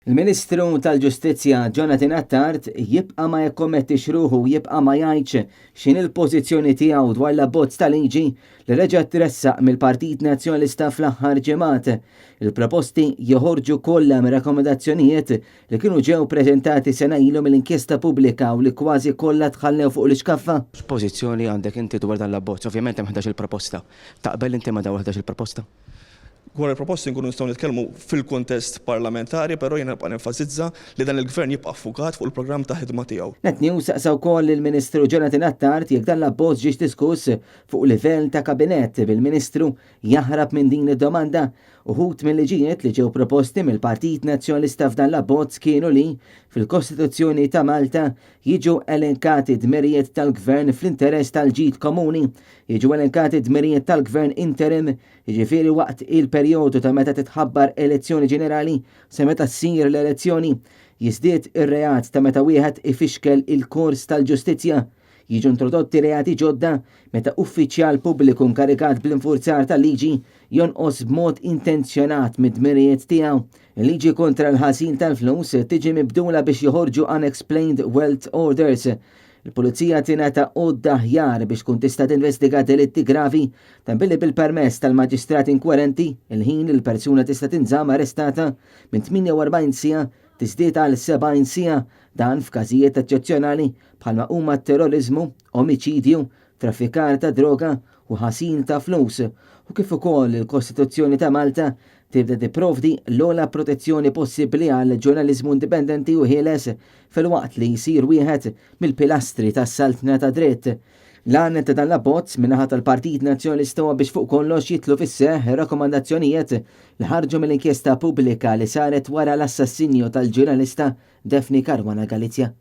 Il-Ministru tal-Ġustizzja Jonathan Attard jibqa' ma jikkommettix ruħu u jibqa' ma jgħidx x'inhi l-pożizzjoni tiegħu dwar l-abbozz ta' liġi li reġa' tressaq mill-Partit Nazzjonalista fl-aħħar ġimgħat. Il-proposti joħorġu kollha mir-rakkomandazzjonijiet li kienu ġew preżentati sena ilu mill-inkjesta pubblika u li kważi kollha tħallew fuq l-ixkaffa. X'pożizzjoni għandek inti dwar dan l-abbozz? Ovvjament hemm 11-il proposta. Taqbel inti ma' dawn il-11-il proposta? Dwar il-proposti nkunu nistgħu nitkellmu fil-kuntest parlamentari, però jiena nibqa' nenfasizza li dan il-Gvern jibqa' ffukat fuq il-programm ta' ħidma tiegħu. Net News saqsa wkoll lill-Ministru Jonathan Attard jekk dan l-abbozz ġiex diskuss fuq livell ta' Kabinett, bil-Ministru jaħrab minn din id-domanda. Uħud mil-liġijiet li ġew proposti mill-Partit Nazzjonalista f'dan l-abbozz kienu li, fil-Kostituzzjoni ta' Malta, jiġu elenkati d-dmirijiet tal-Gvern fl-interess tal-ġid komuni, jiġu elenkati d-dmirijiet tal-Gvern interim, jiġifieri waqt il-perjodu ta' meta titħabbar elezzjoni ġenerali sa meta ssir l-elezzjoni, jiżdied ir-reat ta' meta wieħed ifixkel il-kors tal-ġustizzja, jiġu introdotti reati ġodda meta uffiċjal pubbliku nkarigat bl-infurzar tal-liġi jonqos b'mod intenzjonat mid-dmirijiet tiegħu. Il-liġi kontra l-ħasil tal-flus tiġi mibdula biex joħorġu unexplained wealth orders. Il-Pulizija tingħata għodda aħjar biex tkun tista' tinvestiga delitti gravi, dan billi bil-permess tal-maġistrat inkwerenti, il-ħin li l-persuna tista' tinżamm arrestata minn 48 siegħa tiżdied għal 70 siegħa, dan f'każijiet eċċezzjonali bħalma huma t-terroriżmu, omiċidju, traffikar ta' droga u ħasil ta' flus, u kif ukoll il-Kostituzzjoni ta' Malta tibda tipprovdi l-ogħla protezzjoni possibbli għal ġurnaliżmu indipendenti u ħieles filwaqt li jsir wieħed mill-pilastri tas-saltna tad-dritt. L-għan ta' dan l-abbozz min-naħa tal-Partit Nazzjonalista huwa biex fuq kollox jidħlu fis-seħħ ir-rakkomandazzjonijiet li ħarġu mill-inkjesta pubblika li saret wara l-assassinju tal-ġurnalista Daphne Caruana Galizia.